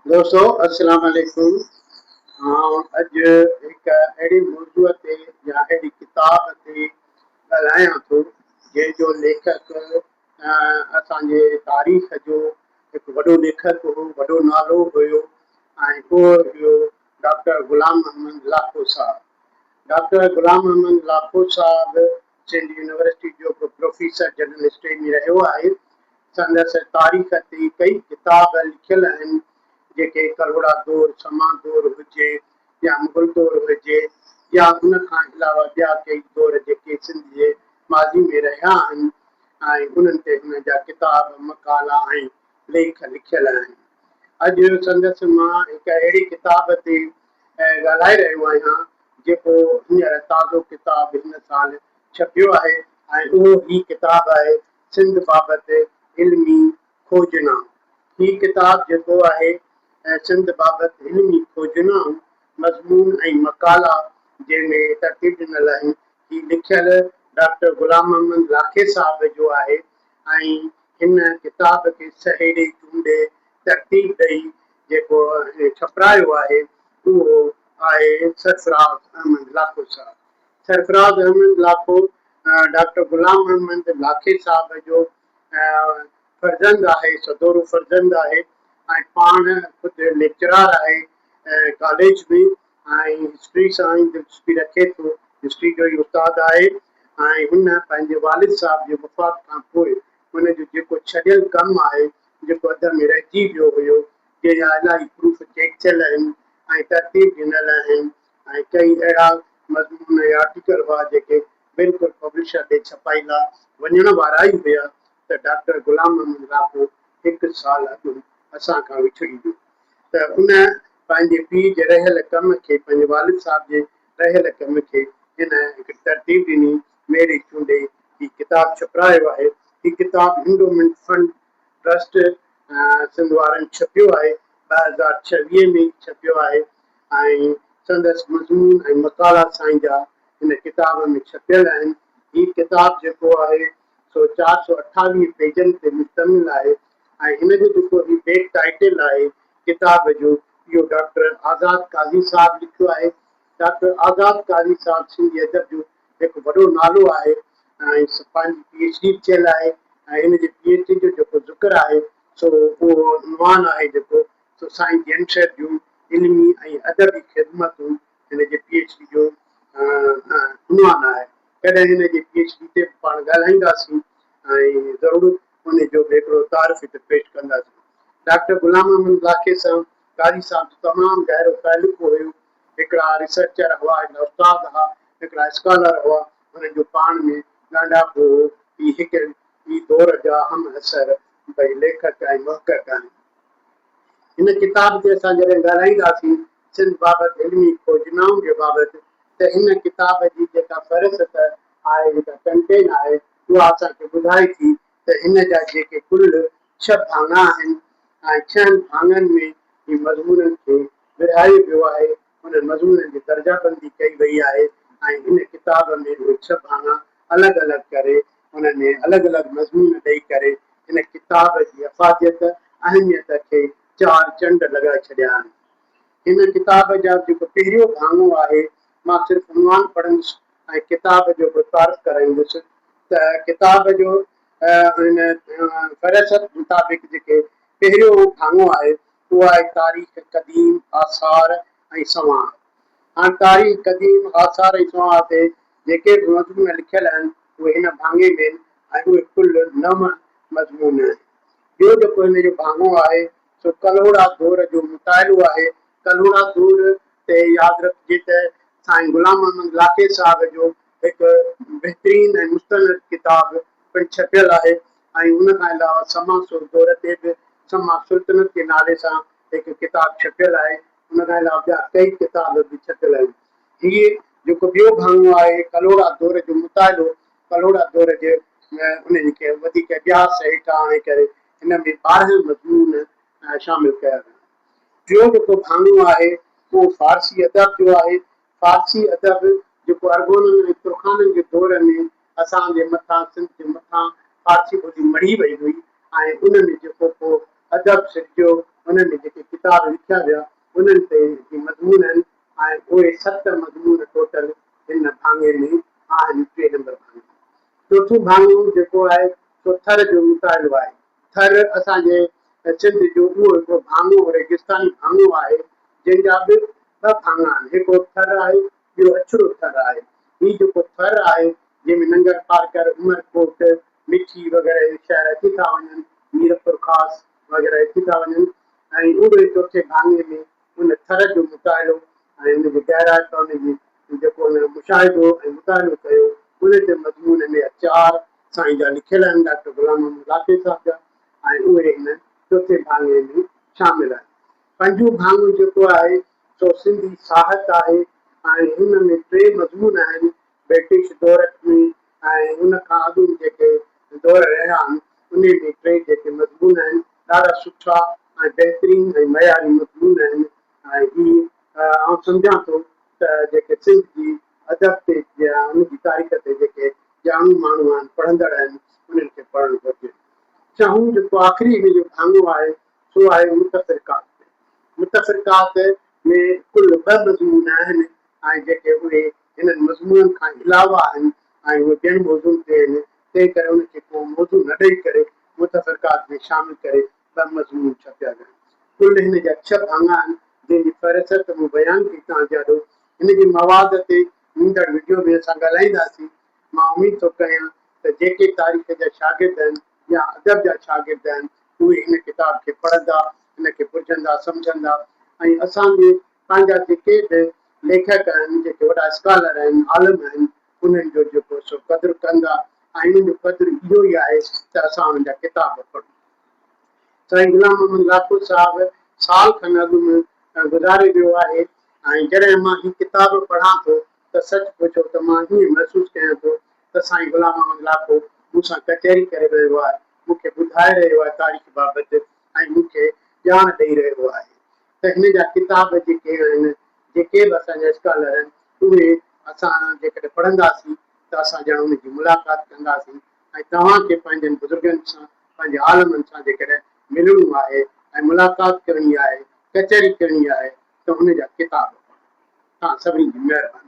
دوستو السلام عليڪم. آئون اڄ هڪ اهڙي موضوع تي يا اهڙي ڪتاب تي ڳالهايان ٿو جنهن جو ليکڪ اسان جي تاريخ جو هڪ وڏو ليکڪ هو، وڏو نالو هيو ۽ اهو هيو ڊاڪٽر غلام محمد لاکو صاحب. ڊاڪٽر غلام محمد لاکو صاحب سنڌ يونيورسٽي جو به پروفيسر جنرل هسٽري ۾ رهيو آهي. سندس تاريخ تي ڪئي ڪتاب لکيل آهن، جيڪي ڪلهوڙا دور، سما دور هجي يا مغل دور هجي يا ان کان علاوه ٻيا ڪئي دور جيڪي سنڌ جي ماضي ۾ رهيا آهن ۽ انهن تي هن جا ڪتاب، مقالا ۽ ليک لکيل آهن. اڄ سندس مان هڪ اهڙي ڪتاب تي ڳالهائي رهيو آهيان، جيڪو هينئر تازو ڪتاب هن سال ڇپيو آهي ۽ اهو هي ڪتاب آهي سنڌ بابت علمي کوجنا، هي ڪتاب جيڪو آهي سنڌ بابت علمي کوجنائون، مضمون ۽ مقالا جنهن ۾ ترتيب ڏنل آهن، هي لکيل ڊاڪٽر غلام محمد لاکي صاحب جو آهي ۽ هن ڪتاب کي سهيڙي چونڊي ترتيب ڏئي جيڪو ڇپرايو آهي اهو آهي سرفراز احمد لاکو صاحب. سرفراز احمد لاکو ڊاڪٽر غلام محمد لاکي صاحب جو فرزند آهي، سدورو فرزند آهي ۽ پاڻ خود ليڪچرار آهي ڪاليج ۾ ۽ هسٽري سان ئي دلچسپي رکي ٿو، هسٽري جو ئي استاد آهي ۽ هن پنهنجي والد صاحب جي وفات کان پوء هن جو جيڪو ڇڏيل ڪم آهي، جيڪو اڌ ۾ رهجي ويو هيو، جنهن جا الاهي پروف چيڪ ٿيل آهن ۽ ترتيب ڏنل آهن ۽ ڪئي اهڙا مضمون ۽ آرٽيڪل هئا جيڪي بلڪل پبلشر ڏي ڇپائي لا وڃڻ وارا ئي هيا ته ڊاڪٽر غلام محمد لاکو هڪ سال اڳ اسان کان وڇڙي ويو ته ان پنهنجي پيء جي رهيل ڪم کي پنهنجي والد صاحب جي رهيل ڪم کي هن هڪ ترتيب ڏني ميڙي چونڊي هي ڪتاب ڇپرايو آهي. هي ڪتاب انڊومينٽ فنڊ ٽرسٽ سنڌ وارن ڇپيو آهي 2026 ۾ ڇپيو آهي ۽ سندس مضمون ۽ مقالا سائين جا هن ڪتاب ۾ ڇپيل آهن. هي ڪتاب جيڪو آهي سو 428 پيجن تي مشتمل آهي ۽ هن جو جيڪو هي بيڪ ٽائيٽل آهي ڪتاب جو اهو ڊاڪٽر آزاد قاضي صاحب لکيو آهي. ڊاڪٽر آزاد قاضي صاحب سنڌي ادب جو هڪ وڏو نالو آهي ۽ پنهنجي پي ايڇ ڊي به ٿيل آهي ۽ هن جي پي ايڇ ڊي جو جيڪو ذڪر آهي سو اهو عنوان آهي جيڪو سو سائين جي ايم سيد جون علمي ۽ ادبي خدمتون هن جي پي ايڇ ڊي جو عنوان آهي. ڪڏهن هن جي پي ايڇ ڊي تي به پاڻ ڳالهائينداسين ۽ ضرور ان جو به هڪڙو تعارف هتي پيش ڪنداسين. ڊاڪٽر غلام محمد لاکي سان قاضي صاحب جو تمام گهرو تعلق هيو. هڪڙا ريسرچر هئا، هڪڙا استاد هئا، هڪڙا اسڪالر هئا، انهن جو پاڻ ۾ ڳانڍاپو هو. هي هڪ ئي دور جا همعصر ٻئي ليکڪ ۽ محقق آهن. هن ڪتاب تي اسان جڏهن ڳالهائينداسين سنڌ بابت علمي کوجنائن جي بابت ته هن ڪتاب جي جيڪا فهرست آهي جيڪا ڪنٽين آهي اها اسان کي ٻڌائي ٿي ته هن جا جيڪي ڪل ڇهه ڀاڱا آهن ۽ ڇهن ڀاڱن ۾ هي مضمونن کي ورهايو ويو آهي انهن مضمونن جي درجه بندي ڪئي وئي آهي ۽ هن ڪتاب ۾ اهي ڇهه ڀاڱا الڳ الڳ ڪري انهن ۾ الڳ الڳ مضمون ڏئي ڪري هن ڪتاب جي افاديت، اهميت، کي چار چنڊ لڳائي ڇڏيا آهن. هن ڪتاب جا جيڪو پهريون ڀاڱو آهي، مان صرف عنوان پڙهندس ۽ ڪتاب جو به تعارف ڪرائيندس ته ڪتاب جو هن فهرست مطابق جيڪي پهريون ڀاڱو آهي، اهو آهي تاريخ قديم، آثار ۽ سوانح. هاڻ تاريخ قديم، آثار ۽ سوانح تي جيڪي به مضمون لکيل آهن، اهي هن ڀاڱي ۾ آهن ۽ اهي ڪل نو مضمون آهن. ٻيو جيڪو هن جو ڀاڱو آهي سو ڪلهوڙا دور جو مطالعو آهي. ڪلهوڙا دور تي ياد رکجي ته سائين غلام محمد لاکي صاحب جو هڪ بهترين ۽ مستند ڪتاب پڻ ڇپيل آهي ۽ ان کان علاوه سما سر دور تي به سما سلطنت جي نالي سان هڪ ڪتاب ڇپيل آهي. ان کان علاوه ٻيا ڪئي ڪتاب به ڇپيل آهن. هيء جيڪو ٻيو ڀاڱو آهي ڪلهوڙا دور جو مطالعو، ڪلهوڙا دور جي ان کي وڌيڪ اڀياس هيٺ آڻي ڪري هن ۾ 12 مضمون شامل ڪيا ويا آهن. ٽيون جيڪو ڀاڱو آهي اهو فارسي ادب جو آهي. فارسي ادب جيڪو ارغونن ۽ ترخانن جي دور ۾ اسان جي مٿان سنڌ جي مٿان فارسي ٻولي مڙهي وئي هئي ۽ ان ۾ جيڪو پوء ادب سرجيو ان ۾ جيڪي ڪتاب. ڪتاب لکيا ويا انهن تي جي مضمون آهن ۽ اهي ست مضمون ٽوٽل هن ڀاڱي ۾ آهن ٽي نمبر ڀاڱي ۾. چوٿون ڀاڱو جيڪو آهي سو ٿر جو مطالعو آهي. ٿر اسان جي سنڌ جو اهو هڪڙو ڀاڱو ريگستاني ڀاڱو آهي جنهن جا به ٻه ڀاڱا آهن هڪڙو ٿر آهي ٻيو اڇڙو ٿر آهي. هي جيڪو ٿر آهي جنهن ۾ ننگر پارڪر، عمرڪوٽ، مٺي وغيره اهي شهر اچي ٿا وڃن، ميرپورخاص وغيره اچي ٿا وڃن ۽ اهي چوٿين ڀاڱي ۾ ان ٿر جو مطالعو ۽ ان جي گهرائپ ان جي جيڪو ان مشاهدو ۽ مطالعو ڪيو ان تي مضمون ۾ اچار سائين جا لکيل آهن ڊاڪٽر غلام محمد لاکي صاحب جا ۽ اهي هن چوٿين ڀاڱي ۾ شامل آهن. پنجون ڀاڱو جيڪو آهي سو سنڌي ساهت آهي ۽ هن ۾ ٽي مضمون آهن برٽش دور ۾ ۽ ان کان اڳ جيڪي دور رهيا آهن انهي ۾ ٽي جيڪي مضمون آهن ڏاڍا سٺا ۽ بهترين ۽ معياري مضمون آهن ۽ هي آئون سمجهان ٿو ته جيڪي سنڌ جي ادب تي يا ان جي تاريخ تي جيڪي ڄاڻو ماڻهو آهن پڙهندڙ آهن انهن کي پڙهڻ گهرجي. ڇهون جيڪو آخري هن جو ڀاڱو آهي سو آهي متفرقات تي. متفرقات ۾ ڪل ٻه مضمون آهن ۽ جيڪي اهي هنن مضمونن کان علاوه آهن ۽ اهي ٻين موضوعن تي آهن، تنهن ڪري ان کي ڪو موضوع نه ڏئي ڪري متفرقات ۾ شامل ڪري ٻه مضمون ڇپيا ويا آهن. ڪل هن جا ڇهه ڀاڱا آهن، جنهن جي فهرست مون بيان ڪئي توهان جي آڏو. هن جي مواد تي ايندڙ وڊيو ۾ اسان ڳالهائينداسين. مان اميد ٿو ڪريان ته جيڪي تاريخ جا شاگرد آهن يا ادب جا شاگرد آهن، اهي هن ڪتاب کي پڙهندا، هن کي پرجهندا، سمجهندا ۽ اسان جي پنهنجا جيڪي به ليکڪ آهن، جيڪي وڏا اسڪالر آهن، عالم آهن، انهن جو جيڪو سو قدر ڪندا ۽ انهن جو قدر اهو ئي آهي ته اسان انهن جا ڪتاب پڙهون. سائين غلام محمد لاکو صاحب سال کن اڳ ۾ گذاري ويو آهي ۽ جڏهن مان هي ڪتاب پڙهان ٿو ته سچ پڇو ته مان ائين محسوس ڪيان ٿو ته سائين غلام محمد لاکو مون سان ڪچهري ڪري رهيو آهي، مون کي ٻڌائي رهيو آهي تاريخ بابت ۽ مون کي ڄاڻ ڏئي رهيو آهي. ته هن جا ڪتاب جيڪي آهن، جيڪي به اسان جا اسڪالر آهن، اهي اسان جيڪڏهن پڙهنداسين ته اسان ڄڻ انهن جي ملاقات ڪنداسين ۽ توهان کي پنهنجن بزرگن سان، پنهنجي عالمن سان جيڪڏهن ملڻو آهي ۽ ملاقات ڪرڻي آهي، ڪچهري ڪرڻي آهي ته هن جا ڪتاب پڙهو. توهان سڀني جي مهرباني.